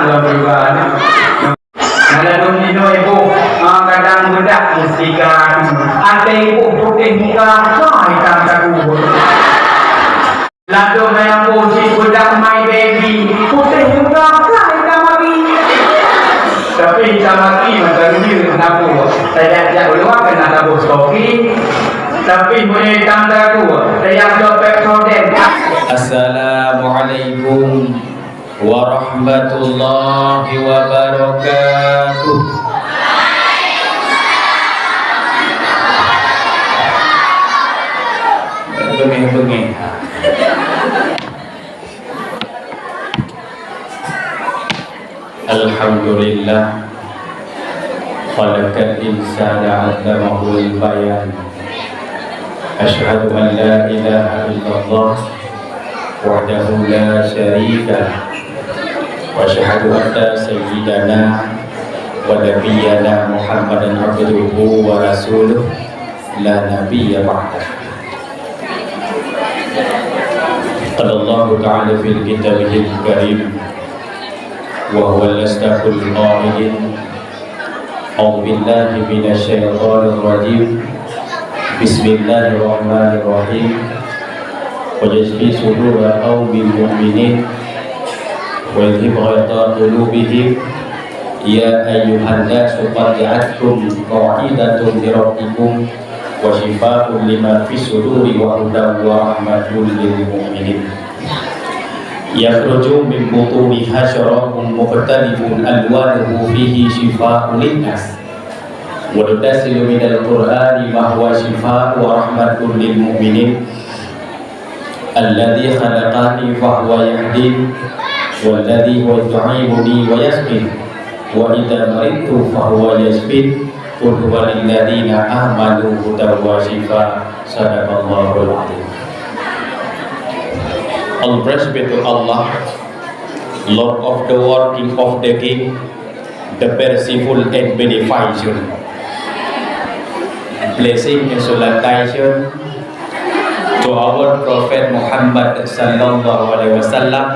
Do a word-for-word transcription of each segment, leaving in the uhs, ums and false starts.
Alhamdulillah. Malam nyoe ibu, ah, kadang bedak mustika. Até ibu putih muka, ka hitam takut. Langsung sayang boh cit bedak my baby, putih muka, ka hitam maki. Tapi hitam maki macam ni, kenapa? Saya jak keluar kena tabur stoki. Tapi punya hitam takut, saya jawab Pepsodent. Assalamualaikum warahmatullahi wabarakatuh. Bengeh-bengeh. Alhamdulillah. Khalaqal insana 'allamahul bayan. Asyhadu an la ilaha illallah wahdahu la syarika lah. Wa asyhadu anna sayyidana wa nabiyyana Muhammadan abduhu wa rasuluh la nabiyya ba'dah. Qala Allahu ta'ala fil kitabihil karim wa huwal asdaqul qailin. A'udzubillahi minasyaitonirrajim. Bismillahirrahmanirrahim. Wa yashfi sudura qaumin mu'minin. Wa yudhhib ghaiza qulubihim. Ya ayyuhan nasu qad ja'atkum mau'izatun min rabbikum wa syifaa'un lima fis suduri wa hudan wa rahmatun lil mu'minin. Yakhruju min butuniha syarabun mukhtalifun alwanuhu fihi syifaa'un linnas. Wa nunazzilu minal Qur'ani ma huwa syifaa'un wa rahmatun lil mu'minin. Alladzi khalaqani fahuwa yahdin, walladzi huwa yut'imuni wa yasqin, wa idza maridtu fahuwa yashfin, qul huwa lilladzina amanu hudan wa syifa. Sadaqallahul adzim. All praise be to Allah, Lord of the world, King of the king, the merciful and beneficent. Blessing and salutation to our Prophet Muhammad sallallahu alaihi wasallam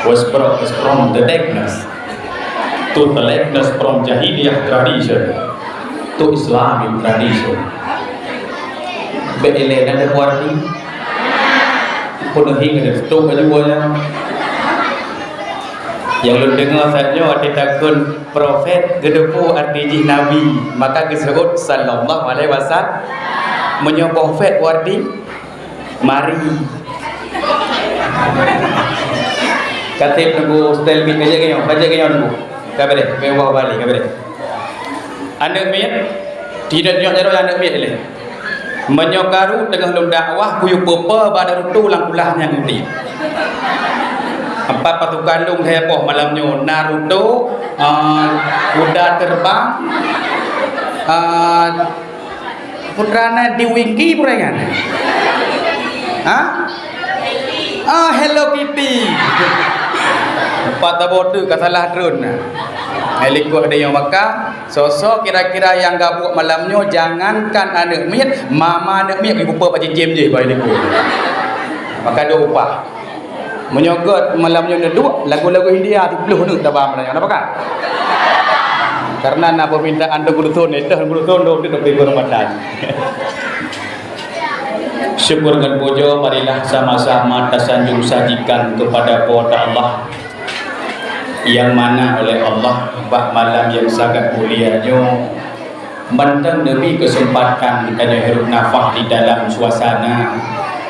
was brought us from the darkness to the darkness, from jahiliyah tradition to Islamic tradition. Bèk ilèe na deuh arti. Peunoh hing ada tutup baju buaya. Nyang lôn deungoe saát nyoe watèe takheun profet, geuteupeue arti jih nabi, maka geuseuôt sallallahu alaihi wasallam. Meunyoe profet arti mari. Ka trép Teungku style miet, ka jeuet keu nyoe, ka jeuet keu nyoe Teungku. Ka beureh, meuwah balik, ka beureh. Aneuk miet, tidak nyok jaroe aneuk miet lé. Meunyoe karu teungoh lôn dakwah, kuyue peupo bak Naruto lam kulah nyang udép. Empat pasukan lôn heboh malam nyoe, Naruto, ah, kuda terbang, ah, putrana di Winky purangan. Ha? Ah, Hello Kitty. Empat taboh tu ka salah drone. Hai likot ada nyang maka. Soe-soe kira-kira nyang gabuk malam nyoe, jangankan aneuk miet, mama aneuk miet dibupa bak cicém jih bak likot. Maka dua upah. Meunyoe gèt malam nyoe neuduek, lagu-lagu India siplôh neuk taba malam nyoe. Napa kan? Karena na permintaan Teungku Dusun, eh, Teungku Dusun, dok, dok, dok, dok, Syukur ngon puja, marilah sama-sama tasanjung sajikan kepada Po teu Allah. Nyang mana oleh Allah bak malam nyang sangat mulia nyoe, mantong neubri keuseumpatan tanyoe hirup nafah di dalam suasana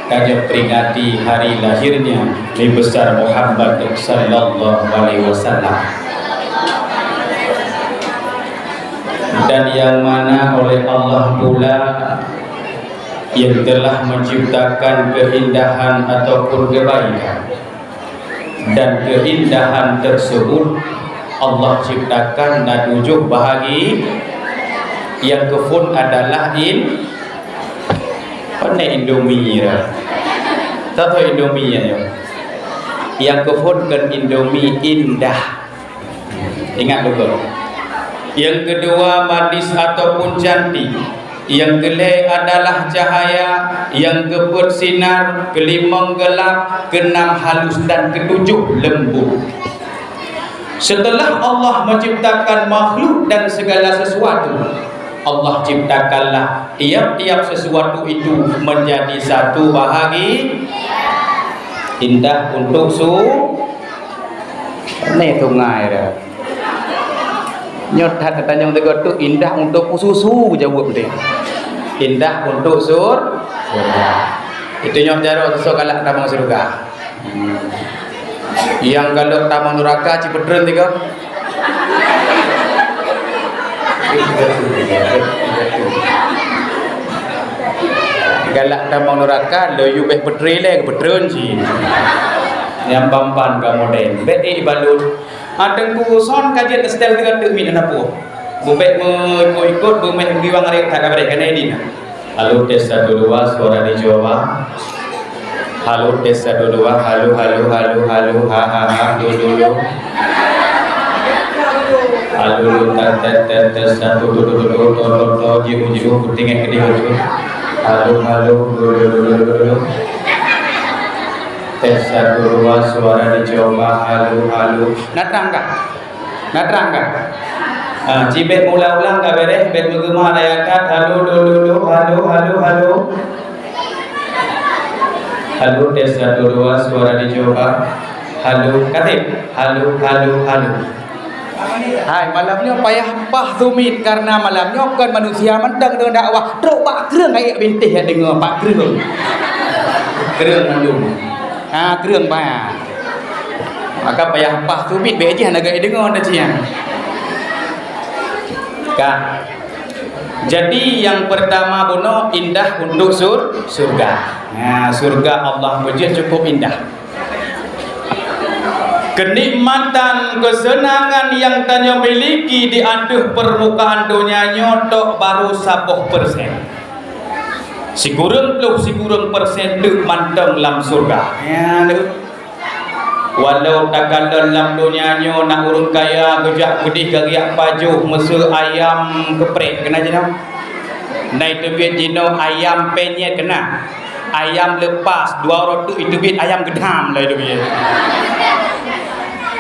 tanyoe peringati hari lahirnya Nabi Besar Muhammad sallallahu alaihi wasallam. Dan nyang mana oleh Allah pula nyang telah menciptakan keindahan ataupun kebaikan. Dan keindahan tersebut Allah ciptakan na tujoh bahagi, nyang keuphôn adalah in-, pane Indomie dah. Tahu Indomie ya, yo? Nyang keuphôn kan Indomie indah. Ingat betul. Nyang kedua, manis ataupun cantik. Nyang keulhèe adalah cahaya, nyang keupeuet sinar, keulimong geulap, keunam halus dan keutujoh leumbut. Setelah Allah menciptakan makhluk dan segala sesuatu, Allah ciptakanlah tiap-tiap sesuatu itu menjadi satu bahagi. Indah untuk su-, ni sungai dah. Nyoe that tatanyong teuk tu indah untuk peue susu, jaweueb deh. Indah untuk sur-, surga. Itu nyoe jaroe seusok galak tamong syeuruga. Hmm. Nyang galak tamong nuraka cipeutrön tiga. Galak tamong nuraka, lo yue bèk peutrön lé, peutrön cit. Nyang ban-ban ka modern. Bèk ék balot. Ah, Teungku Son ka jeuet style tiga teuk mit na peue. Beubèk meuikot-ikot, beumèh biwang arek that ka barèh keunan idin. Halo, tes satu dua, suara dicoba. Halo, tes satu dua, halo, halo, halo, halo, ha, ha, ha, lo, lo, lo. Halo, lo, tes, tes, tes, tes, satu, dua, dua, dua, dua, dua, dua, jihu, jihu, kutinggai keudéh, jihu. Halo, halo, lo, lo, lo. Tes satu dua, suara dicoba, halo, halo. Na trang kah? Na trang kah? Ah, ci bèk meuulang-ulang ka beres, bèk meugeuma daya that, halo, lo, lo, lo, halo, halo, halo. Halo, tes satu dua, suara dicoba. Halo, ka trép. Halo, halo, halo. Hai, malam nyoe payah paih sumit, karena malam nyoe kon manusia mantong deungon dakwah. Trok bak kreueng ka ék bintéh nyang deungoe, bak kreueng. Kreueng mandum. Ha, kreueng bah. Maka payah paih sumit, bèk jih hana geudeungoe dah siang. Ka. Jadi, yang pertama bunoe indah untuk sur-, surga. Nah, surga Allah peujeuet cukup indah. Kenikmatan, keuseunangan nyang tanyoe miliki di ateueh peurmukaan donya nyoe tok barô saboh persen. Sikureueng ploh sikureueng persen teuk mantong lam surga. Ya, tu. Walau takalon lam donya nyoe na ureueng kaya geujak keudéh gagak pajoh meuseu ayam geuprek keunan jinoe. Na iteubiet jinoe ayam penyet keunan. Ayam lepas, dua uroe teuk iteubiet ayam geudam lah iteubiet.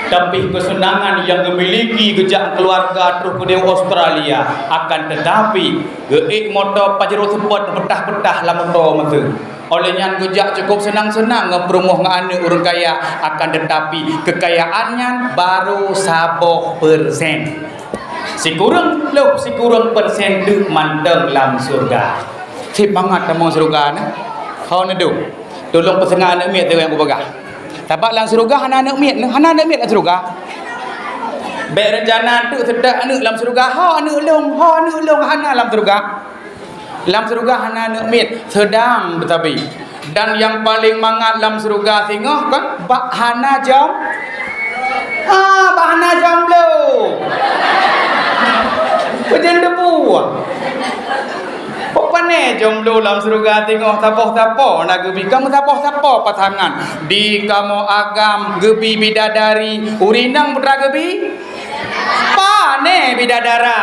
Tapi keuseunangan nyang geumiliki geujak keuluwarga troh keudéh Australia, akan teutapi geuék moto Pajero Sport peutah-peutah lam moto meuseu. Óh lheueh nyan geujak cukup seunang-seunang ngon peurumoh ngon aneuk ureueng kaya, akan teutapi keukayaan nyan barô saboh persen. Sikureueng ploh sikureueng persen teuk mantong lam syeuruga. Sép mangat tamong syeuruga nyoe. Ho neudong. Tulông peuseungat aneuk miet teuh nyang kupeugah. Sabab lam syeuruga hana aneuk miet, hana aneuk miet lam syeuruga. Bèk reuncana teuk seutôt aneuk lam syeuruga. Ho aneuk lôn, ho aneuk lôn hana lam syeuruga. Lam syeuruga hana aneuk miet, seudang beutabi. Dan nyang paleng mangat lam syeuruga singoh kon bak hana jom-, ah, bak hana jomblo. Peue jeuet teupeue? Peue pané jomblo lam syeuruga singoh, saboh-saboh na geubi, kamoe saboh-saboh pasangan. Di kamoe agam geubi bidadari, ureueng inong putra geubi? Pané bidadara.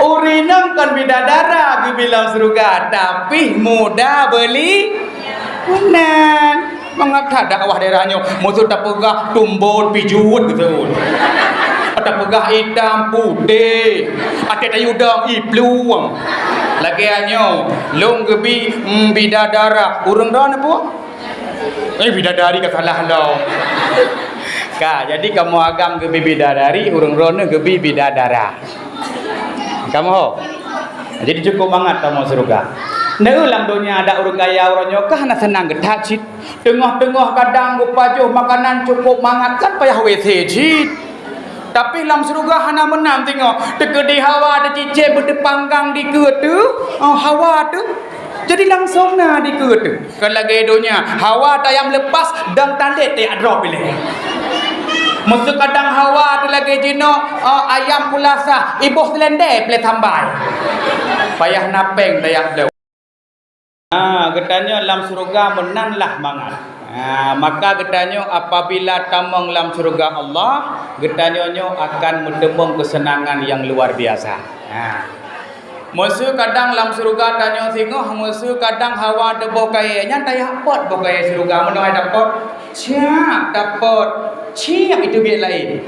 Ureueng inong kon bidadara geubi lam syeuruga, tapi muda beuli meunan. Mangat that dakwah daerah nyoe, meuseu tapeugah tumbon pijuet beutôi. Tapeugah itam putéh, até tayue dong iplueng. Lagèe nyoe, lôn geubi, mm, bidadara. Ureueng droeneuh peue? Eh, bidadari ka salah lom. Ka, jadi kamoe agam geubi bidadari, ureueng droeneuh geubi bidadara. Kamoe ho? Jadi cukup mangat kamoe syeuruga. Neu lam donya adak ureueng kaya uroe nyoe ka hana seunang geutat cit. Teungoh-teungoh kadang geupajoh makanan cukup mangat, kan payah W C cit. Tapi lam syeuruga hana meunan singoh. Teukeudi hawa teucicém beuteuh panggang dikeue teuh, oh, hawa teuh. Jadi langsong na dikeue teuh. Kon lagèe donya, hawa tayam leupas dan talét teuyak drob ilèe. Meuseu kadang hawa teuh lagèe jinoe, oh, ayam pula sah, iboh seulendé plé tambai. Payah na péng teuyak drob. Ha, geutanyoe lam syeuruga meunan lah mangat. Ha, maka geutanyoe apabila tamong lam syeuruga Allah, geutanyoe nyoe akan meuteumong keuseunangan nyang luar biasa. Ha. Meuseu kadang lam syeuruga tanyoe singoh, meuseu kadang hawa teuboh kayèe, nyan tajak pot boh kayèe syeuruga. Meunoe hai tapot, ciak tapot, ciak iteubiet laén.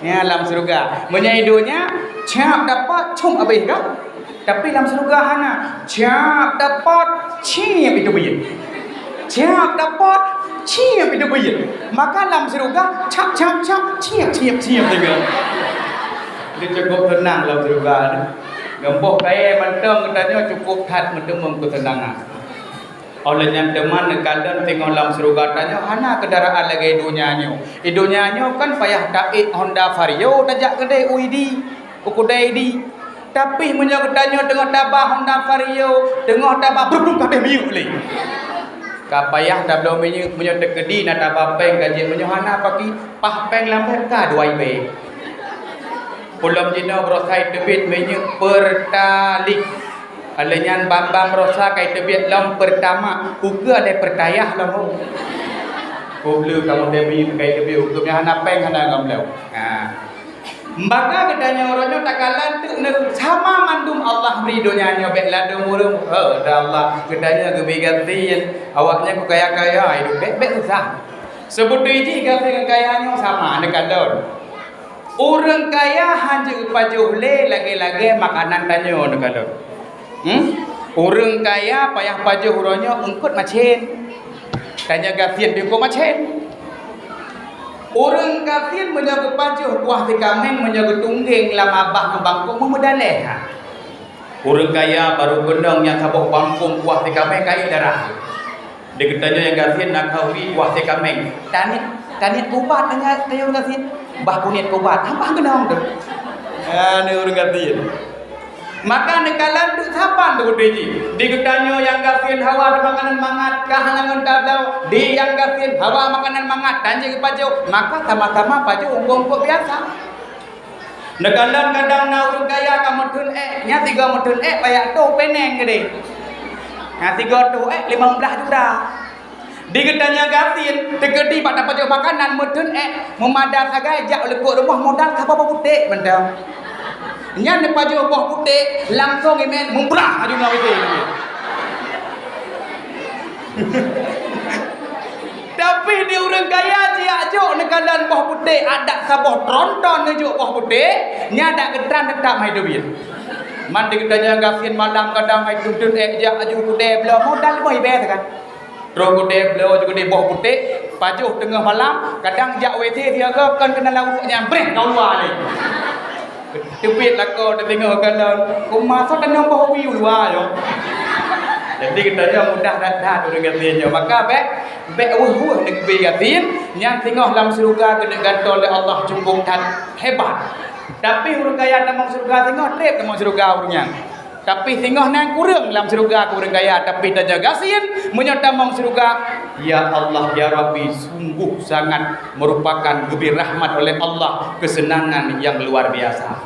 Nyan lam syeuruga. Meunyoe i donya, ciak tapot, cong abéh ka. Tapi lam syeuruga hana, ciak tapot, ciak iteubiet. Ciak tapot, ciak iteubiet. Maka lam syeuruga, cap, cap, cap, ciak, ciak, ciak teuga. Dia cukup tenang lam syeuruga ni. Ngon boh kayèe mantong geutanyoe cukup that meuteumèe keuteunangan. Óh lheueh nyan teuma neukalon singoh lam syeuruga tanyoe hana keudaraan lagèe donya nyoe. Di donya nyoe kan payah taék Honda Vario tajak keudè u Idi, u keudè Idi. Tapi meunyoe geutanyoe teungoh taba Honda Vario, teungoh taba bruk-bruk ka abéh minyeuk lé. Ka payah tabloe minyeuk, meunyoe teukeudi na taba péng ka jeuet, meunyoe hana paki, paih péng lam bèk ka dua ribèe. Peulom jinoe baroesa teubiet minyeuk Pertalite. Óh lheueh nyan bam-bam baroesa ka teubiet lom Pertamax, ukeue lé Pertayah lom ho. Peubloe kamoe teubiet ka teubiet ukeue, meunyoe hana péng hana gambloe. Ha. Maka geutanyoe uroe nyoe takalon teuk neu sama mandum Allah bri donya nyoe bèk ladôm ureueng, "Oh, ya Allah, geutanyoe geubri gasien, awaknyan keu kaya-kaya, idup bèk-bèk susah." Seubeutôi jih gasien ngon kaya nyoe sama, neukalon. Ureueng kaya hana geupajoh lé lagèe-lagèe makanan tanyoe, neukalon. Hmm? Ureueng kaya payah pajoh uroe nyoe eungkôt macén. Tanyoe gasien di eungkôt macén. Ureueng gasien meunyoe geupajoh kuah sikaméng meunyoe geutunggeng lam abah ngon bangkông meumeudaléh. Ureueng kaya barô keunong nyang saboh bangkông kuah sikaméng kayèe darah. Di geutanyoe nyang gasien na khauri kuah sikaméng. Taniet, taniet kubat tanyoe, tanyoe ureueng gasien. Bah kuniet kubat, sampah keunong tu. Ah, ni ureueng gasien. Maka neukalon teuk saban tu beutôi jih. Di geutanyoe nyang gasien hawa makanan mangat, ka hana ngon tabloe. Di nyang gasien hawa makanan mangat, dan jih geupajoh. Maka sama-sama pajoh eungkôt-eungkôt biasa. Neukalon kadang na ureueng kaya ka meutheun ék, nyan sigoe meutheun ék payah toh péng keudéh. Nyan sigoe toh ék limong blaih juta. Di geutanyoe gasien, teukeudi bak tapajoh makanan meutheun ék, meumada sagai jak likôt rumoh modal saboh boh puték mantong. Nyan neupajoh boh puték, langsong imèt meubrah aju ngon W C. Tapi di ureueng kaya jiak jok neukalon boh puték adak saboh tronton neujok boh puték, nyan dak geutran teutap hai teubiet. Man di geutanyoe gasien malam kadang hai teuntèe ék jak aju keudè bloe modal boh ibèe kan. Troh keudè bloe aju keudè boh puték, pajoh teungoh malam, kadang jak W C siaga kon keunan lam uruek nyan breh ka luwa lé. Teubiet lakoe teudeungoe kalon, "Kuma soe tanyoe boh wie u luwa nyoe?" Jadi geutanyoe mudah that-that ureueng gasien nyoe. Maka bèk, bèk weueh-weueh neugeubi gasien, nyan singoh lam syeuruga keuneuk gantoe lé Allah cukup that hebat. Tapi ureueng kaya tamong syeuruga singoh trép tamong syeuruga ureueng nyan. Tapi singoh nyan kureueng lam syeuruga keu ureueng kaya, tapi tanyoe gasien meunyoe tamong syeuruga, ya Allah, ya Rabbi, sungguh sangat merupakan geubri rahmat oleh Allah, kesenangan yang luar biasa.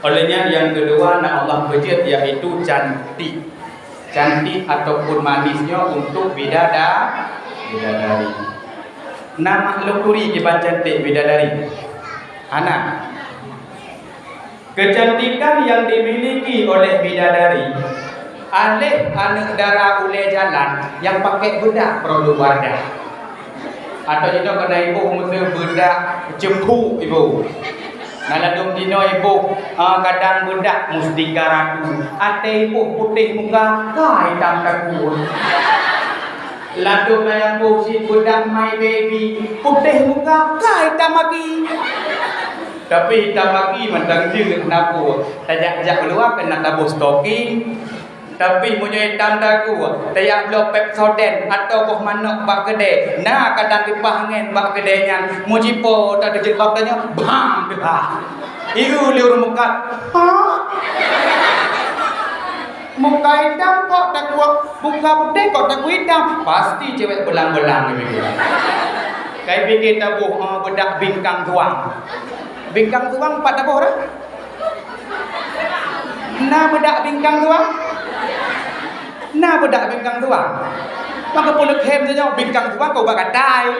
Oleh nyan nyang keudua na Allah peujeuet yaitu cantik. Cantik ataupun manis nyoe untuk bidada-, bidadari. Na makhluk turi kiban cantik bidadari? Hana. Kecantikan yang dimiliki oleh bidadari, aléh aneuk dara ulèe jalan nyang pakai beudak produk Wardah. Atau jinoe keunan iboh meuseu beudak ceumpu iboh. Na ladôm jinoe iboh, ah, kadang beudak Mustika Ratu. Até iboh putéh muka, ka itam takue. Ladôm na nyang boh cit beudak My Baby, putéh muka, ka itam maki. Tapi itam maki mantong jeuet na peue. Tajak-jak u luwa keunan taboh stoking. Tapi meunyoe itam takue, tajak bloe Pepsodent atawa boh manok bak keudè, na kadang kipaih angén bak keudè nyan. Meujipo tateujeuet bak tanyoe, bang teuhah. Ieu lé ureueng meukat. Ha? Muka itam kok takue, muka putéh kok takue itam. Pasti cewek belang-belang ni. Kai pikir taboh, eh, beudak bingkang tuang. Bingkang tuang pat taboh dah? Na beudak bingkang tuang? Na beudak bingkang tuang? Maka peuleuk hem saja bingkang tuang keu bak gatai.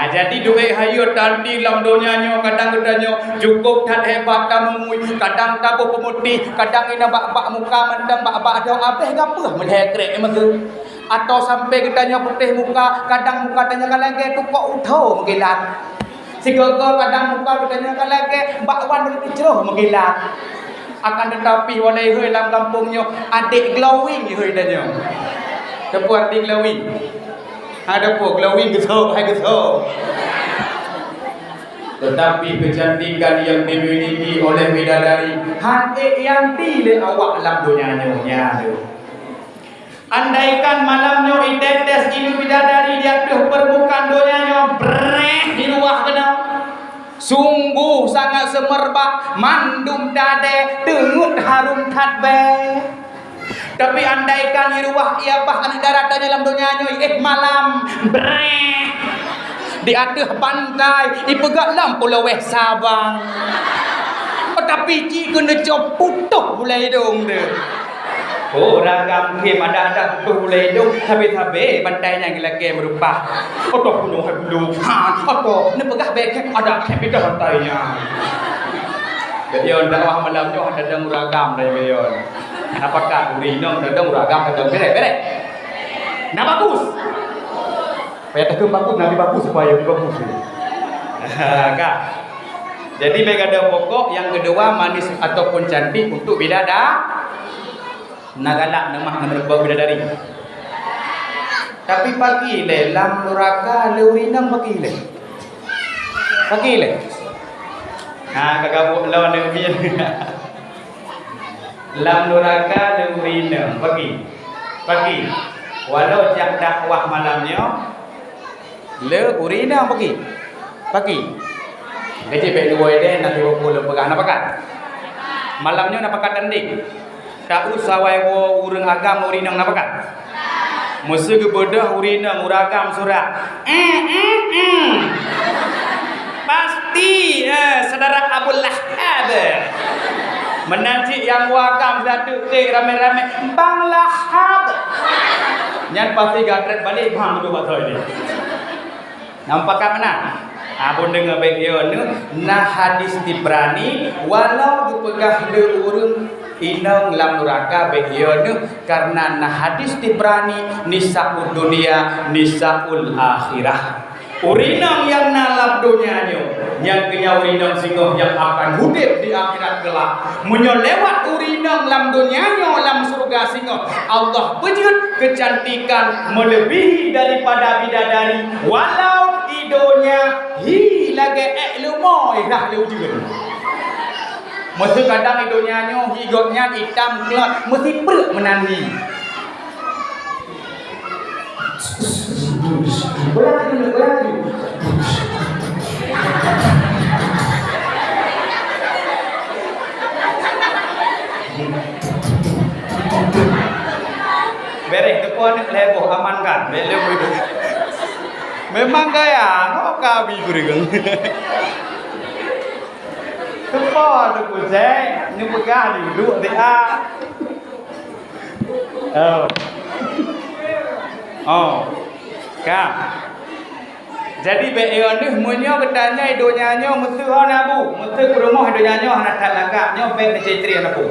Jadi duek hayeue tanti lam donya nyoe kadang geutanyoe cukup that hebat tameungui, kadang taboh peumeuti, kadang ina bak-bak muka mantong bak-bak doh abeh gapeuh meulhèe krek meusu. Atau sampai geutanyoe putéh muka, kadang muka tanyoe ka lagèe tukok utho meukilat. Sigoe-goe kadang muka geutanyoe ka lagèe bakwan meucroh meukilat. Akan tetapi walai hôi lam gampông nyoe adek glowing hôi tanyoe. Teupeu arti glowing? Ada po glowing geusok hai geusok. Tetapi kecantikan yang dimiliki oleh bidadari han ék yanti lé awak lam donya nyoe nya. Andaikan malam nyoe itetes ileue bidadari di ateueh permukaan donya nyoe, breh di luwah keunoe. Sungguh sangat seumerbak mandum tadé teungeut harum that bèe. Tapi andaikan iruwah ié bah aneuk dara tanyoe lam donya nyoe, éh malam, breh, di ateueh pantai, ipeugah lam pulo wéh Sabang. Tapi ci keuneuk cop putoh bulai idong deh. Oh, ragam khém ada-ada putoh bulai idong, sabe-sabe bantai nyan geulakée meurubah. Otoh punoh hai bulu, ha, otoh neupeugah bekek ada khém pitoh bantai nyan. Jadi, dakwah malam nyoe ada dang ragam dari Bayon. Apakah ureueng inong dadong ureueng agam dadong berek-berek? Na bagus. Payah takheun bagus, nabi bagus supaya lebih bagus. Ka. Jadi bèk gadôh pokok, yang kedua manis ataupun cantik untuk bidada-, na galak, na mah, na meureumpok bidadari. Tapi pagi lé lam nuraka lé ureueng inong pagi lé. Pagi lé. Ha, ka gabuk lon neumiet. Lam nuraka lé ureueng inong pagi. Pagi. Walau jak dakwah malam nyoe, lé ureueng inong pagi. Pagi. Gaji bèk luwai deh, nanti waktu lom peugah na pakat. Malam nyoe na pakat tanding. Tak usah wai woe ureueng agam ureueng inong na pakat. Meuseu geubeudôh ureueng inong ureueng agam surak. Eh, eh, eh. Pasti, eh, saudara Abu Lahab. Meunan cit nyang ureueng agam satu tik ramé-ramé, Bang Lahab. Nyan pasti gatrek balik bang dua batoi ni. Nampak kan meunan? Abon deungoe bèk yo neuh, na hadis Tibrani, walau geupeugah lé ureueng inong lam nuraka bèk yo neuh, karena na hadis Tibrani, nisaud dunia, nisaul akhirah. Ureueng inong nyang na lam donya nyoe, nyang keu nyan ureueng inong singoh nyang akan udeb di akhirat kelak. Meunyoe lewat ureueng inong lam donya nyoe lam syeuruga singoh, Allah peujeuet keucantikan meuleubèh daripada bidadari, walau i donya hi lagèe ék leumo rhah lé ujeuen. Meuseu kadang i donya nyoe hi gobnyan itam klot meusipreuk meunan hi. Berlaju, berlaju. Bereh, teupeue aneuk lhèe boh, amankan. Bèk lé. Memang gaya, ngok ka bi kureueng. Teupeue tu kusai, neupeugah di duek siat. Oh. Oh. Ka. Jadi bèk yo neuh, meunyoe geutanyoe i donya nyoe meuseu hana bu, meuseu peurumoh i donya nyoe hana that lagak, nyoe bèk neucitri hana bu.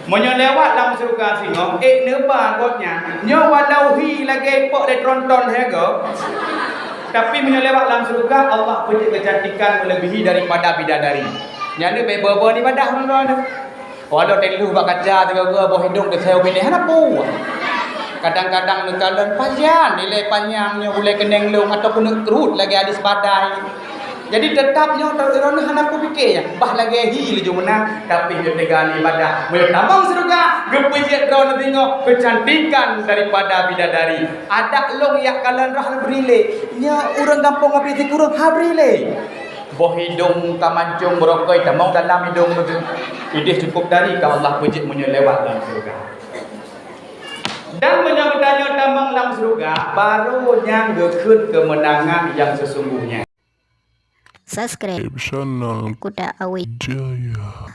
Meunyoe lewat lam syeuruga singoh, ék neuba gobnyan, nyoe walau hi lagèe ipok lé tronton hego, tapi meunyoe lewat lam syeuruga, Allah peujeuet keucantikan meuleubèh daripada bidadari. Nyan bèk boh-boh ibadah meunurot. Walau teuloh bak kaca teugoe-goe boh idong teuseue binéh hana peue. Kadang-kadang neukalon pajan ilèe panyang nyoe ulèe keuneng lông ataupun neukrut lagèe alis badai. Jadi teutap nyoe droeneuh hana peue pike nyan, bah lagèe hi laju meunan, tapi nyoe teuga ibadah. Meunyoe tamong syeuruga, geupeujeuet droeneuh singoh keucantikan daripada bidadari. Adak lông jak kalon roh hana bri lé. Nyoe ureueng gampông abéh sikureueng ha bri lé. Boh idong ka mancong beurokoi tamong dalam idong beutôi. Ideh cukup dari ka Allah peujeuet meunyoe lewat lam syeuruga. Dan meunyoe geutanyoe tamong lam syeuruga, barô nyan geukheun keumeunangan nyang seusungguhnya. Subscribe Channel Kuda Awi Jaya.